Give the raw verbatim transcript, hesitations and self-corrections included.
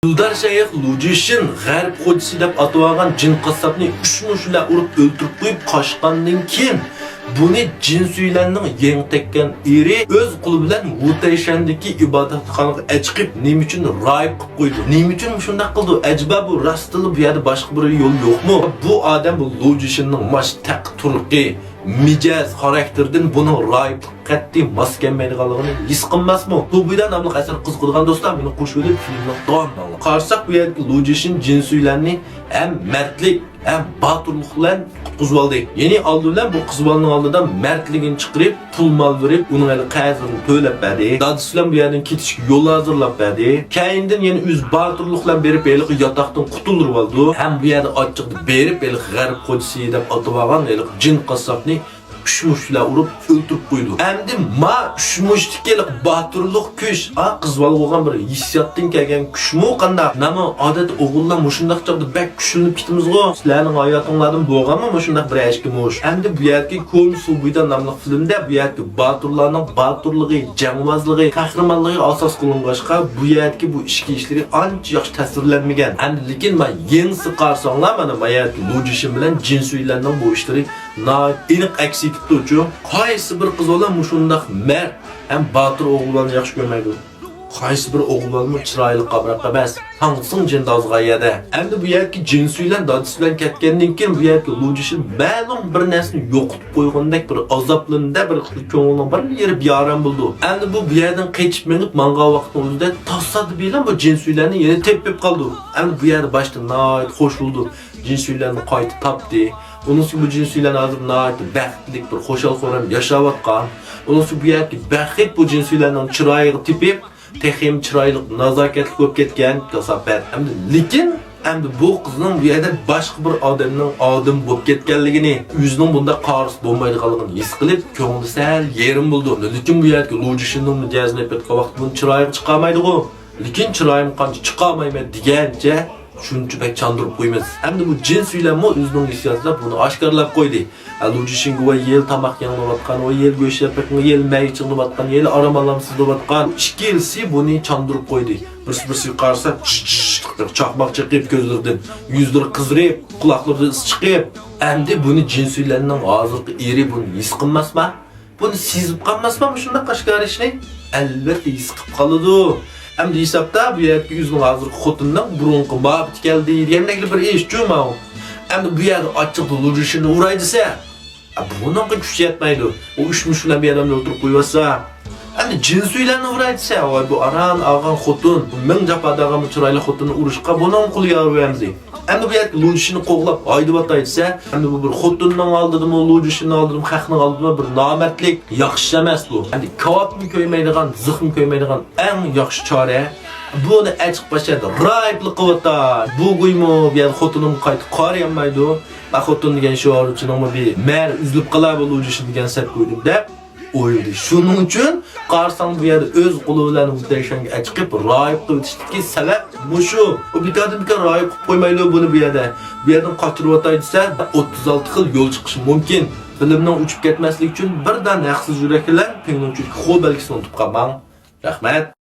پۇلدار شەيخ لۇجىشىن غەرب خوجىسى دەپ ئاتىۋالغان جىن قاسساپنى ئۈچ مۇشت بىلەن ئۇرۇپ ئۆلتۈرۈپ قويۇپ قاچقاندىن كېيىن، بۇنى جىن سۈيلەننىڭ يېڭى تەگكەن ئېرى ئۆز قولى بىلەن ۋۇتەيشەندىكى ئىبادەتخانىغا ئەچىقىپ، نېمە ئۈچۈن راھىب قىلىپ قويدى؟ نېمە ئۈچۈن مۇشۇنداق قىلدى؟ ئەجەبا بۇ راستتىنلا بۇ يەردە باشقا بىر يول يوقمۇ؟ بۇ ئادەم، بۇ لۇجىشىننىڭ ماش تەق تۇرقى، مىجەز، خاراكتېرىدىن بۇنىڭ راھىبلىققا قەتئىي ماس كەلمەيدىغانلىقىنى ھېس قىلماسمۇ؟ سۇبۇيدا ناملىق ئەسەر قىزىقىدىغان دوستلار مېنى قوشۇۋېلىپ فىلىمنىڭ داۋامىنى ئاڭلاڭ. قارىساق بۇ يەردىكى لۇجىشىن جىن سۈيلەننى ھەم مەردلىك، ھەم باتۇرلۇق بىلەن قۇتقۇزۇۋالدى. يەنى ئالدى بىلەن بۇ قىز بالىنىڭ ئالدىدا مەردلىكىنى چىقىرىپ، پۇل مال بېرىپ، ئۇنىڭ ھېلىقى قەرزىنى تۆلەپ بەردى. دادىسى بىلەن بۇ يەردىن كېتىشكە يول ھازىرلاپ بەردى. كەينىدىن يەنە ئۆزى باتۇرلۇق بىلەن بېرىپ ھېلىقى ياتاقتىن قۇتۇلدۇرۇۋالدى. ھەم بۇ يەردە ئاچچىقىدا بېرىپ ھېلىقى غەرب خوجىسى دەپ ئاتىۋالغان ھېلىقى جىن قاسساپنى ئۈچ مۇشت بىلەن ئۇرۇپ ئۆلتۈرۈپ قويىدۇ. ئەمدى ما ئۈچ مۇشتتىكى ھېلىقى باتۇرلۇق كۈچ، ھا، قىز بالىغا بولغان بىر ھېسسىياتتىن كەلگەن كۈچمۇ قانداق؟ مانا ئادەتتە ئوغۇللار مۇشۇنداق چاغدا بەك كۈچلىنىپ كېتىمىزغۇ. سىلەرنىڭ ھاياتىڭلاردىمۇ بولغانمۇ مۇشۇنداق بىر ئەشكىمۇش؟ ئەمدى بۇ يەردىكى كونا سۇبۇيدا ناملىق فىلىمدە بۇ يەردىكى باتۇرلارنىڭ باتۇرلۇقى، جەڭۋازلىقى، قەھرىمانلىقى ئاساس قىلىنغاچقا، بۇ يەردىكى بۇ ئىچكى ئىشلىرى ئانچە ياخشى تەسۋىرلەنمىگەن. ئەمدى لېكىن ما يېڭىسى قارىساڭلار، مانا ما يەردىكى لۇجىشىن بىلەن جىن سۈيلەننىڭ بۇ ئىشلىرى ناھايىتى ئېنىق ئەكس ئېتىپتۇچۇ. قايسى بىر قىز بالا مۇشۇنداق مەرد ھەم باتۇر ئوغۇل بالىنى ياخشى كۆرمەيدۇ؟ قايسى بىر ئوغۇل بالىمۇ چىرايلىق قامراق ئەمەس. تاڭسىڭ جىن دازغان يەردە. ئەمدى بۇ يەردىكى جىن سۈيلەن دادىسى بىلەن كەتكەندىن كېيىن بۇ يەردىكى لۇجىشىن مەلۇم بىر نەرسىنى يوقىتىپ قويغاندەك بىر ئازابلىنىدە، بىر كۆڭلىنىڭ بىر يېرى بىئارام بولىدۇ. ئەمدى بۇ، بۇ يەردىن قېچىپ مېڭىپ ماڭغان ۋاقىتنىڭ ئۆزىدە تاسادىپىيلا بۇ جىن سۈيلەننى يەنە تېپىپ قالىدۇ. ئەمدى بۇ يەردە باشتا ناھايىتى خوش بولىدۇ. جىن سۈيلەننى قايتا تاپتى. ئۇنىڭ ئۈستىگە بۇ جىن سۈيلەن ھازىر ناھايىتى بەختلىك، بىر خۇشال-خۇرام ياشاۋاتقان. ئۇنىڭ ئۈستىگە بۇ يەردىكى بەخت بۇ جىن سۈيلەننىڭ چىرايىغا تېپىپ، تېخىمۇ چىرايلىق، نازاكەتلىك بولۇپ كەتكەن كاساپەت. ئەمدى لېكىن، ئەمدى بۇ قىزنىڭ بۇ يەردە باشقا بىر ئادەمنىڭ ئادىمى بولۇپ كەتكەنلىكىنى، ئۆزىنىڭ بۇنداق قارىسى بولمايدىغانلىقىنى ھېس قىلىپ، كۆڭلى سەل يېرىم بولىدۇ. لېكىن بۇ يەردىكى لۇجىشىننىڭ مىجەزىنى ئېلىپ ئېيتقان ۋاقىتتا بۇنى چىرايىغا چىقارمايدىغۇ. لېكىن چىرايىم قانچە چىقارمايمەن دېگەنچە شۇنچە بەك چاندۇرۇپ قويىمىز. ئەمدى بۇ جىن سۈيلەنمۇ ئۆزىنىڭ ھېسسىياتىدا بۇنى ئاشكارىلاپ قويدى. ھە، لۇجىشىنگە ۋاي يېلى تاماق يەڭلەۋاتقان، ۋاي يېلى گۆش يەپ بېقىڭ، يېلى مەي چىغلىۋاتقان، يېلى ئارام ئالامسىز دەۋاتقان. ئىككىلىسى بۇنى چاندۇرۇپ قويدى. بىرسى بىرسىگە قارىسا، چىش چاقماق چېقىپ كۆزلىرىدىن، يۈزلىرى قىزىرىپ، قۇلاقلىرىدىن ئىس چىقىپ. ئەمدى بۇنى جىن سۈيلەننىڭ ھازىرقى ئېرى بۇنى ھېس قىلماسما؟ بۇنى سېزىپ قالماسما مۇشۇنداق ئاشكارا ئىشنى؟ ئەلۋەتتە ھېس قىلىپ قالىدۇ. ئەمدى ھېسابتا بۇ يەردىكى ئۆزىنىڭ ھازىرقى خوتۇنىنىڭ بۇرۇنقى مۇھەببىتى كەلدى دېگەندەكلا بىر ئىشچۇ ماۋۇ. ئەمدى بۇ يەردە ئاچچىقتا لۇجىشىننى ئۇراي دېسە، ئە، بۇنىڭغا كۈچ يەتمەيدۇ. ئۇ ئۈچ مۇشۇ بىلەن بۇ يەردە ئولتۇرۇپ قويۇۋاتسا. ئەمدى جىن سۈيلەننى ئۇراي دېسە، ۋاي بۇ ئاران ئالغان خوتۇن، بۇ مىڭ جاپا دەرغەم چىرايلىق خوتۇننى ئۇرۇشقا بۇنىڭ قولى يار بەرمىدى. ئەمدى بۇ يەردە لۇجىشىننى قوغلاپ ھايدىۋاتاي دېسە، ئەمدى بۇ بىر خوتۇننىڭ ئالدىدىمۇ، لۇجىشىننىڭ ئالدىدىمۇ، خەقنىڭ ئالدىدىمۇ بىر نامەردلىك، ياخشى ئەمەس بۇ. ئەمدى كاۋاپمۇ كۆيمەيدىغان، زىخمۇ كۆيمەيدىغان ئەڭ ياخشى چارە، بۇنى ئەچىق باشلايدۇ، رايىبلىق قىلىۋاتا. بۇ گۇيمۇ بۇ يەردە خوتۇنۇمغا قايتا قارىيالمايدۇ. مەن خوتۇن دېگەن شوئارچىنىڭمۇ بىر مەرى ئۈزۈلۈپ قالار بۇ لۇجىشىن دېگەن سەت گۇيدىن دەپ ئويلىدى. شۇنىڭ ئۈچۈن قارىساڭ بۇ يەردە ئۆز قولى بىلەن ۋۇتەيشەنگە ئەچىقىپ رايىبلىق قىلىۋېتىشتىكى سەۋەب مۇشۇ. ئۇ بىكاردىن بىكار رايىب قىلىپ قويمايدۇ بۇنى بۇ يەردە. بۇ يەردىن قاچۇرۇۋاتاي دېسە، ئوتتۇز ئالتە خىل يول چىقىشى مۇمكىن. فىلىمنىڭ ئۆچۈپ كەتمەسلىكى ئۈچۈن بىردەم ھەقسىز يۈرەك بىلەن پىڭلۇنچۈنكى خو بەلگىسىنى ئۇنتۇپ قالماڭ. رەھمەت.